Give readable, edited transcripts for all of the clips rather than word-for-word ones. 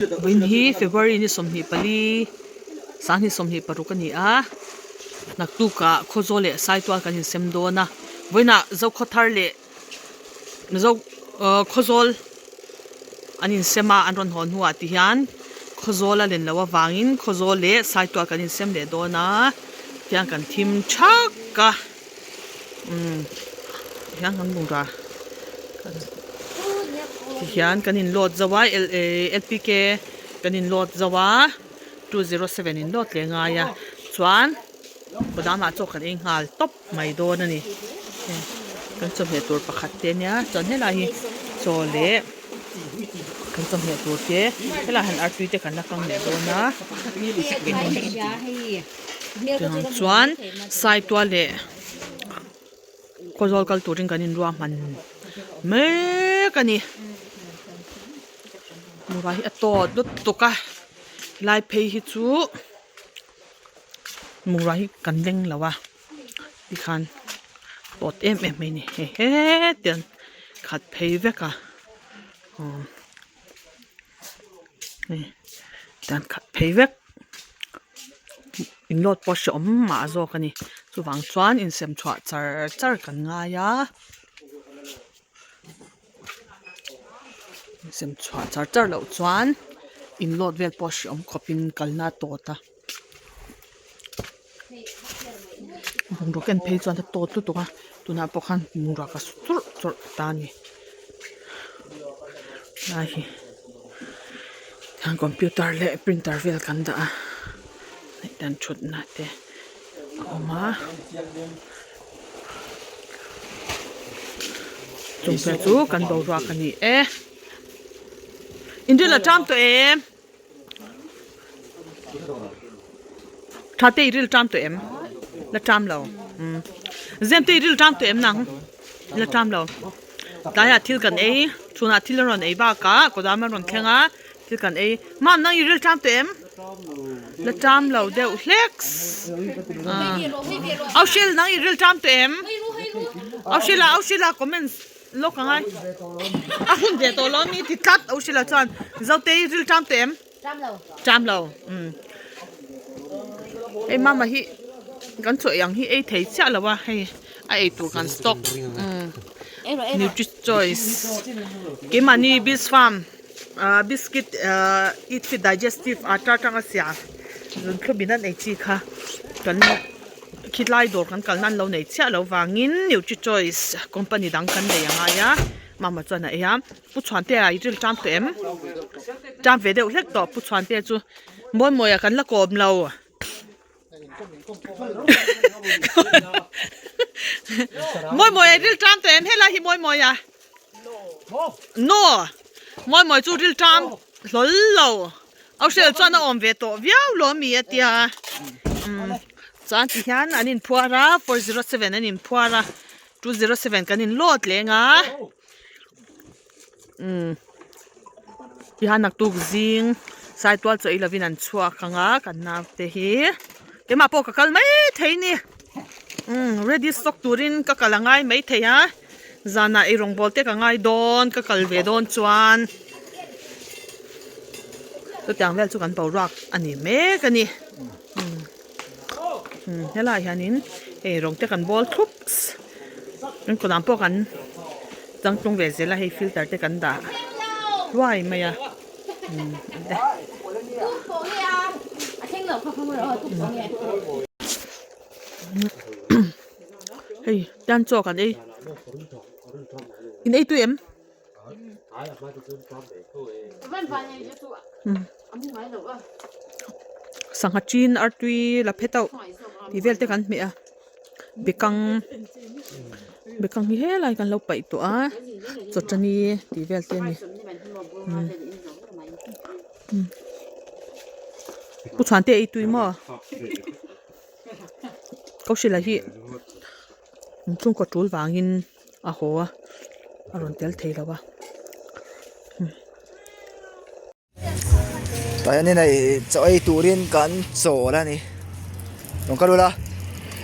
Vawiin hi February ni 24 2026 a ni a, naktukah Khawzawl leh Saitual kan insem dawn a, vawiinah Zokhawthar leh Mizo ahh Khawzawl an insem a, an rawn haw hnuah ti hian Khawzawl a len loh avangin Khawzawl leh Saitual kan insem leh dawn a, tihian kan thim thak a. Umm hian kan bungrua tihian kan in load zo a L P K kan in load zo a 207 in load leh ngai a chuan badam ah chaw kan ei nghal tawp mai dawn a ni kan chawhmeh tur pakhat te ania chuan helai hi chaw leh kan chawhmeh tur te helaiah hian artui te kan la kang leh dawn a. Chuan Saitual leh Khawzawl kal turin kan inruah hman mek a ni. Mura hi a tawt lutuk a, helai phei hi chu mura hi kan leng lo a tikhan tawt em em mai a ni hei hetiang khat phei vek a aw hei tiang khat phei vek. In load pawh hreawm mah zawk a ni chuvang chuan insem chhuah char char kan ngai a insem chhuah char char loh chuan in load vel pawh hreawm khawpin kalna a tawt a bungraw ken phei chuan a tawt lutuk a tunah pawh khan bungrua ka su churh churh ta a ni lai hi. Tihian computer leh printer vel kan dah a hei hian thutna te a awm a chung te chu kan boruak a ni e inril a ṭam tawh em tha te i ril ṭam tawh em la ṭam lo umm zem te i ril ṭam tawh em nang la ṭam lo. Tlaiah thil kan ei, chhunah thil a rawn ei bakah kawdam a rawn thleng a, thil kan ei. Mam nang i ril ṭam tawh em? La ṭam lo deuh hlek. Au Shil nang i ril ṭam tawh em? Au Shila, Au Shila comments lawk ang ai. A hun ve tawh lo mi ti tlat Au Shila chuan Zote i ril ṭam tawh em? Ṭam lo. Ṭam lo. Umm. Hei mama hi kan chaw ei ang hi ei thei chiah lo a hei a ei tur kan stock umm nutri choice keimahni biz farm ah biscuit ah eat fit digestive atta atanga siam zun thlum in an ei chi kha kan khilai dawr kan kalna an lo nei chiah lo vangin nutri choice company dang kan nei a ngai a mama chuan a ei a. Pu Chhuantea i ril ṭam tawh em? Ṭam ve deuh hlek tawh Pu Chhuantea chu Mawimawia kan la kawm lo. Mawimawia i ril ṭam tawh em? Helai hi Mawimawia. No. Mawimawia chu ril ṭam hlawl lo. Auhrial chuan a awm ve tawh viau lo ami a tia. Chuan tihian an inphuar a, 407 an inphuar a, 207 kan inlawt leng a. Umm tihian naktuk zing saitual chaw ei lovin an chhuak ang a kan naute hi keimah pawh ka kal maithei a ni umm ready stock turin ka kal a ngai maithei a zanah eirawng bawl te ka ngai dawn ka kal ve dawn chuan chutiang vel chu kan boruak a ni mek a ni umm umm helaiah hianin hei rawng te kan bawl thup. Kan kawtah pawh kan changtlung ve zel a hei filter te kan dah hluai mai a umm hei tan chaw kan ei in ei tui em? Sangha chin artui la phe tauh tih vel te kan hmeh a. Bekang bekang hi helai kan lo paih tawh a chawchani tih vel te a ni umm pu chhuan te ei tui maw kawhhrilh hi chhungkaw tul vangin a haw a a rawn tel thei lo a. Tah hianin hei chaw ei turin kan chawl a ni rawn kal ula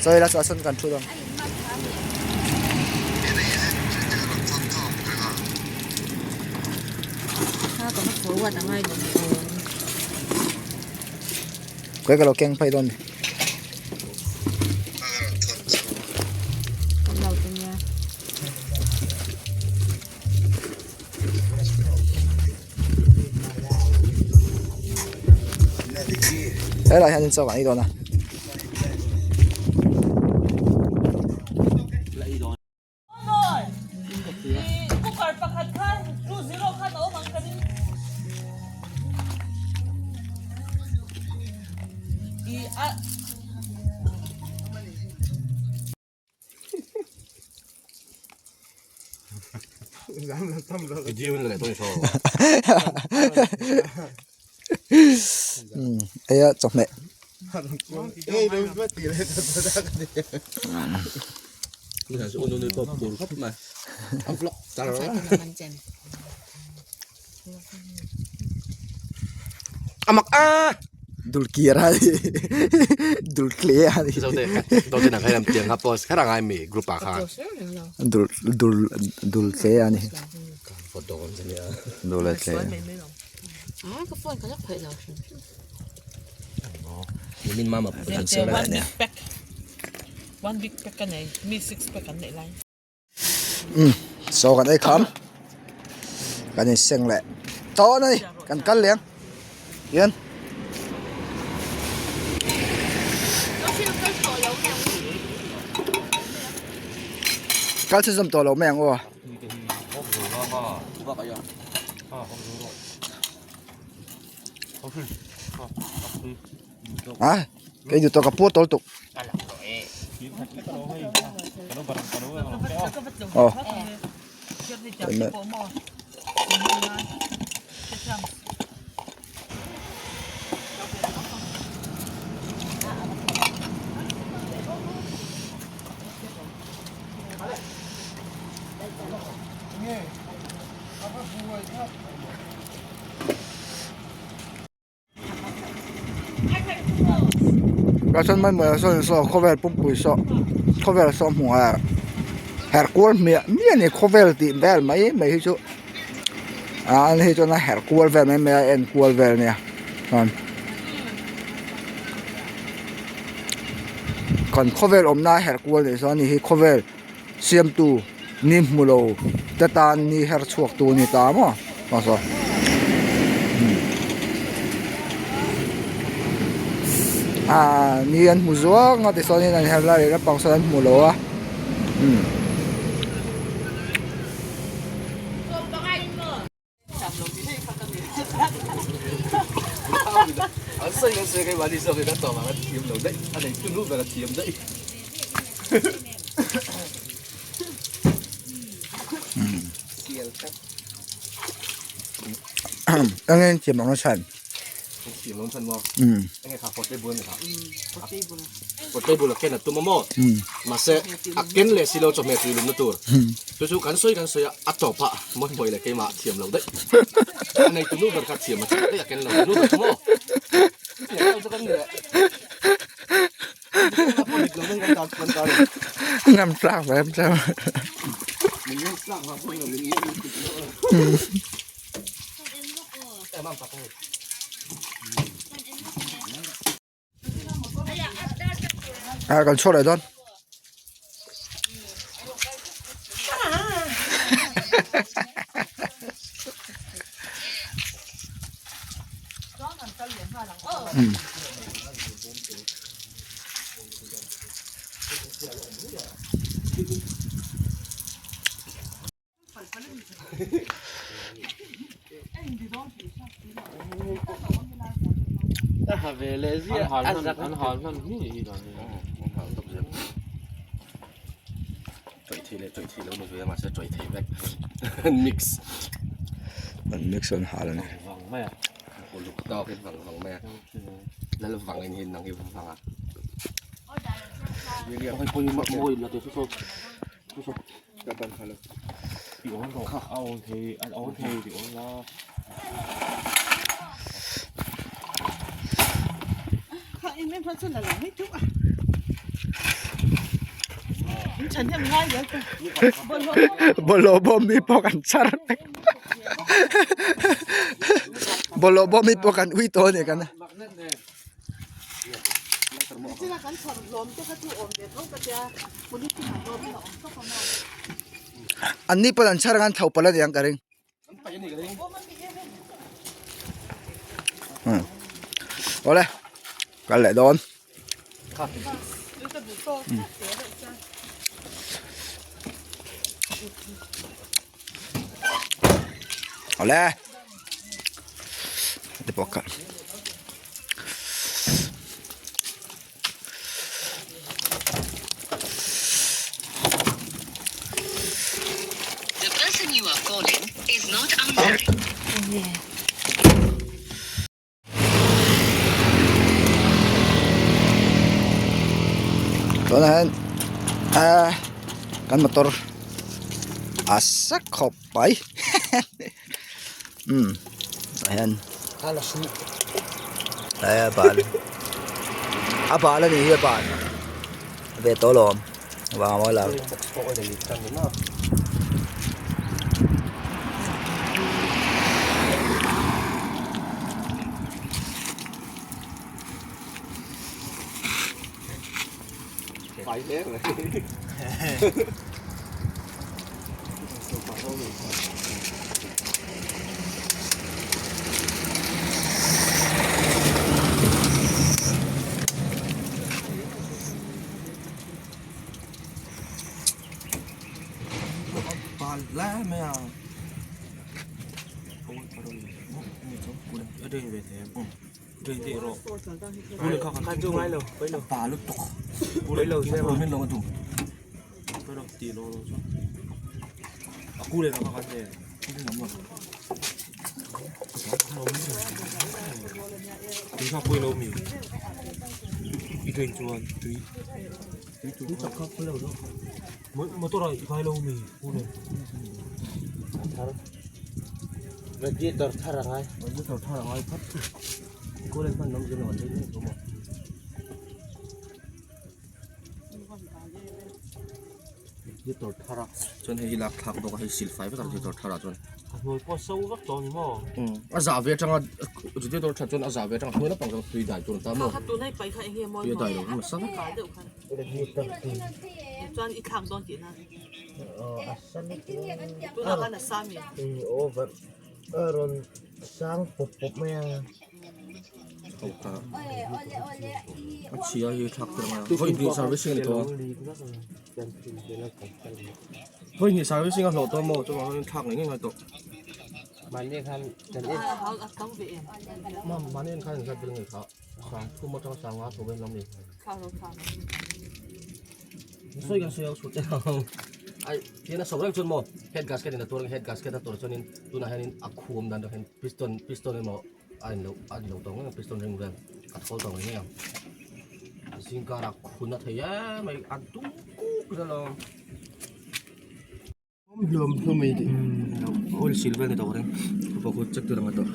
chaw ei la chhuah sawn kan thu dawn. Kei ka lo keng phei dawn ni. Helai hian in chaw kan ei dawn a. Eia chawhmeh. Dulkir a ni dulkle a ni dul dul dultle a ni dul a tle. Umm saw kan ei kham kan in seng leh tawn a ni kan kal leh ang hian. Kal chhunzawm tawh lo mai ang aw. A kei duh tawh ka puar tawlh tuk. Aw. Chuan mai mai ah sawn saw khawvel pumpui saw khawvel saw hmuh ah herh kual hmiah hmiah a ni khawvel tih vel mai mai hi chu ah ani hi chuan a herh kual vel mai mai a en kual vel a nia chuan kan khawvel awmna a herh kual nih chuan ani hi khawvel siamtu ni hmu lo te tan ni her chhuak tu a ni ta maw ah ni an hmu zuang a tichuanin an her lai leh lampang sawn an hmu lo a umm. Eng thiam ang chhan. Thiam ang chhan maw? Enge kha pote bul ni kha. Pote bul a ken a tum a maw? Mahse a ken leh si lo chawhmeh tui lumna tur. Chu chu kan sawi kan sawi a a tawp a mawi mawi leh keimah thiam lo daih. A nei tunu ber kha thiam a chak daih a ken lo tunu ber chu maw? Ngam tlak ve em cheu. À còn chốt lại don. An mix an hal a ni. Bawlhhlawh bawm mi pawh kan char vek bawlhhlawh bawm mi pawh kan ui tawh a ni kan. An ni pawn an chhar ang an tho palh a niang ka ring. Awle kal leh dawn. Awle te pawh kha. The person you are calling is not answering. Tunah hian ahh kan motor a sa khawp mai umm tah hian a bal a bal a nih hi a bal ve tawh alawm vang a mawi lo. Chuan hei hi lak thlak bawk a hei silfai vek a radiator thar ah chuan a zah ve atanga radiator that chuan a zah ve atanga hnuai lampang chuan tui dai tur an ta maw tui a dai lo nasa vek a chhia hi thlak tir a ngai a vawi hnih servicing a ni tawh a vawi hnih servicing a hlawh tawh maw chuvang chuan thlak ngei ngei ngai tawh mahni en khan inzat vel ngei kha sang thum atanga sang nga chho vel lam ni sawi kan sawi ang chhut ang ai tian a so reng chuan maw head gasket in a tur ang head gasket a tur chuanin tunah hianin a khuam dan hian piston piston emaw a in loh a in lo tawh ngei ang piston ring vel a thawl tawh ngei ngei ang zingkarah khun a thei em mai a dum kuk zel a. Hlum hlum i tih oil sil vel ni tawh reng ka kut check tur ang a tawh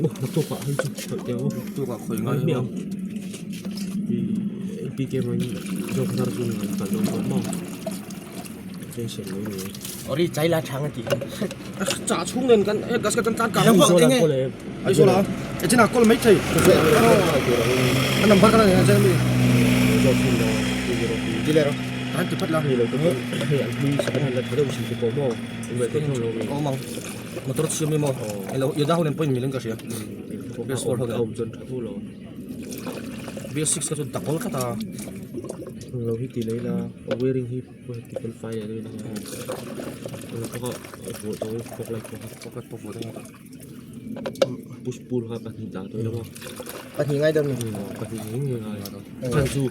naktuk ah hei chu khawih teh u naktuk ah khawih ngai hmiang LPK mai zawk thar chu ni kal dawn tawh maw tension mai ni ori chai la thang ati cha chhung nen kan he gas ka chan tlan ka lam vang enge ai sola e china call mai thei a number ka na chen mi zawk hin lo dilero an ti phat la ni lo te hei an hlui sa la tha deuh sin te pawh maw awm ang motor chhia mi maw elo yoda ho nen pawhin milin ka hria bs4 ho nen awm chuan tha thu lo bs6 kha chu double tlat a lo hi ti lei la a wearing hi pawh ti fel fai leh deuhin a eng kha vuah tawh hi fog light pawh kha fog light pawh vuah deuh a push pull kha pahnih dah tawh ila maw pahnih ngai dawn pahnih ngei ngei ngai chan chu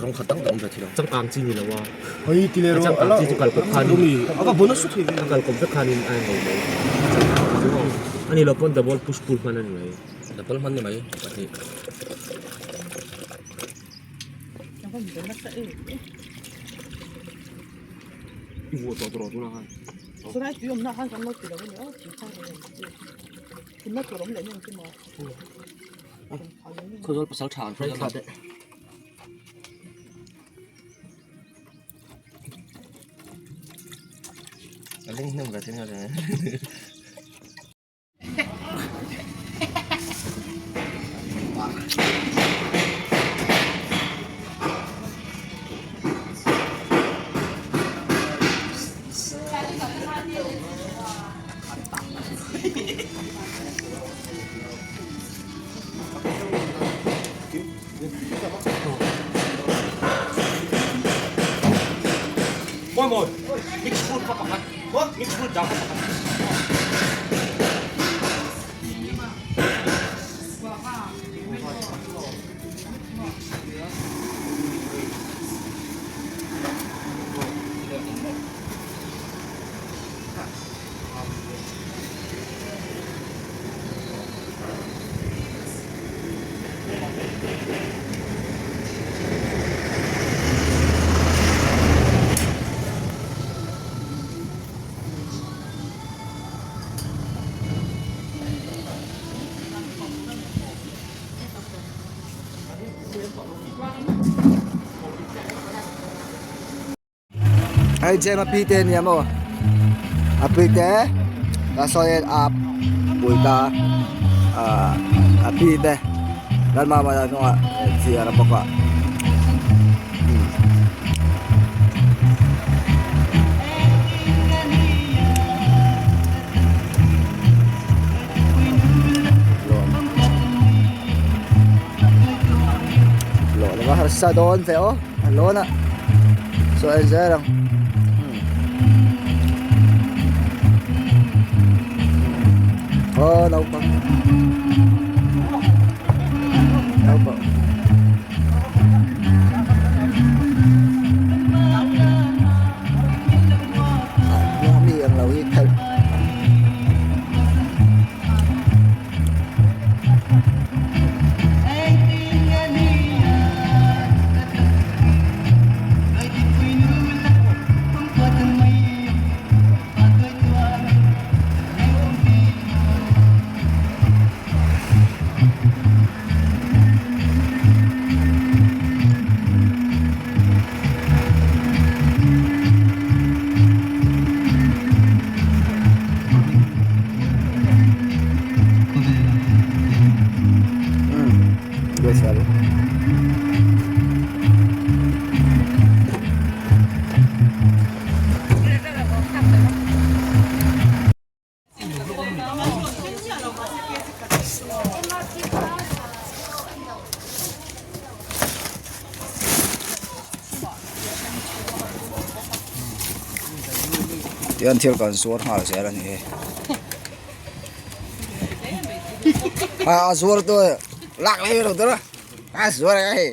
rawng khat dang dang ve thei lo changkang chi ni lo a hei ti le ro changkang chi chu kal kawp khan mi ava bonus su thei a kal kawp vek khanin a englo mai ani lo pawn double push pull hman ani mai double hman ni mai pahnih i vuah tawh tawh tunah khan Tunai tui awmna khan kan lo ti lo a ni aw tui khan kan rawn ti thunna tur awm leh em chu maw Khawzawl pasal tha an hruai thla teh. A leng hnem ve thei a Hei Jema pi te ania maw a pi te a sawi hian a pui ta ahh a pi te lalmama lah hnungah chiar a bawk a. Lawh lova harsa dawn ve aw a lawn a saw en zel ang aw naupang naupang. Mi ang lo hi khalh. Tihian thil kan zuar nghal zel a ni hi a a zuar tu lak leh lo tur a a zuar a hei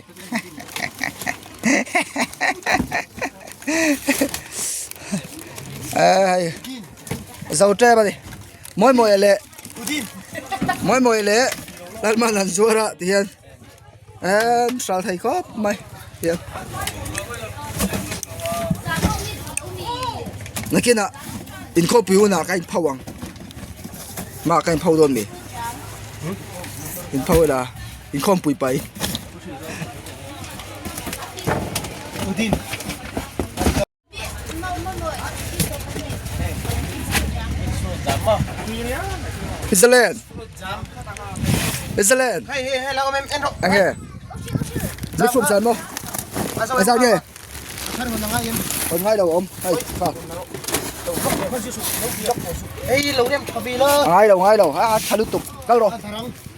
hei zo tep a ni mawi mawi leh mawi mawi leh lalman an zuar a tihian emm hral thei khawp mai tihian nakinah inkhawmpui hunah ka inpho ang mah ka inpho dawn mi inpho ila inkhawmpui pai. Zalen Zalen Anh nghe Nước sụp dần không? Anh sao nghe? Còn ngay đầu ông Hay, sao? Ngay đầu, ngay đầu À, thà liên tục Đâu rồi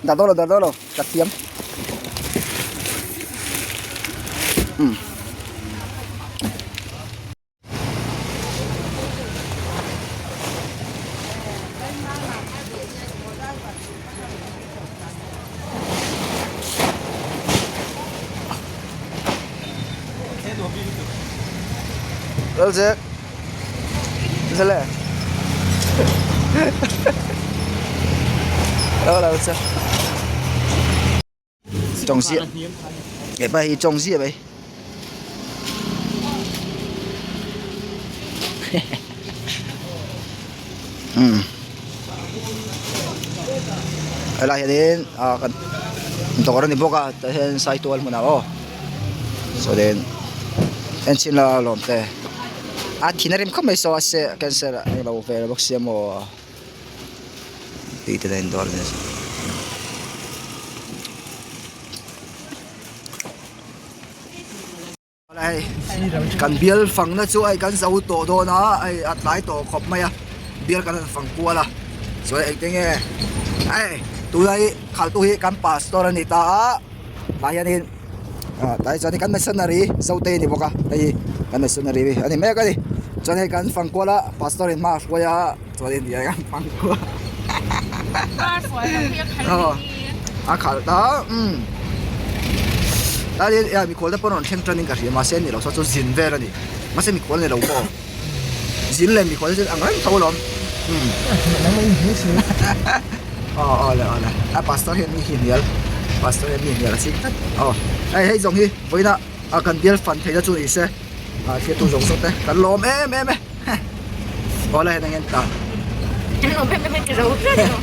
Đặt đâu rồi, đặt đâu rồi Đặt kiếm Ừ Lalzek Zale Đâu là sao Chawng ziah hepa hi chawng ziah mai umm helai hianin ah kan dawr a ni bawk a tah hian saitual hmunah aw chuanin en chhin la lawm te a thin a rem khawp mai saw a se cancer a englo vel bawk sia maw. Tui te nen dawr ani. Hei kan bial fangna chu hei kan zo tawh dawn a hei a tlai tawh khawp mai a bial kan han fang kual a chuan engte nge hei tuna hi khaltu hi kan pastor a ni ta a tah hianin ah tah hi chuan kan missionary zote a ni bawk a hei hi kan missionary a ni mek a ni. Chuan hei kan fang kual a pastor in hma a hruai a chuan in tia kan fang kual aw a khalh ta umm tlaiin eh mikhual te pawh an rawn thleng tan in ka hria mahse ni lo saw chu zin vel a ni mahse mikhual a ni lo pawh zin leh mikhual te chu ang reng tho alawm umm aw aw le aw le a pastor hian mi hi hnial pastor hian mi hnial a chik tlat aw hei hei zawng hi vawiinah a kan bial fan theihna chu ni se. Ah thil tu zawng zawng te kan lawm em em e awle heng hian ta Kan lawm em em e ti zo tlat lo.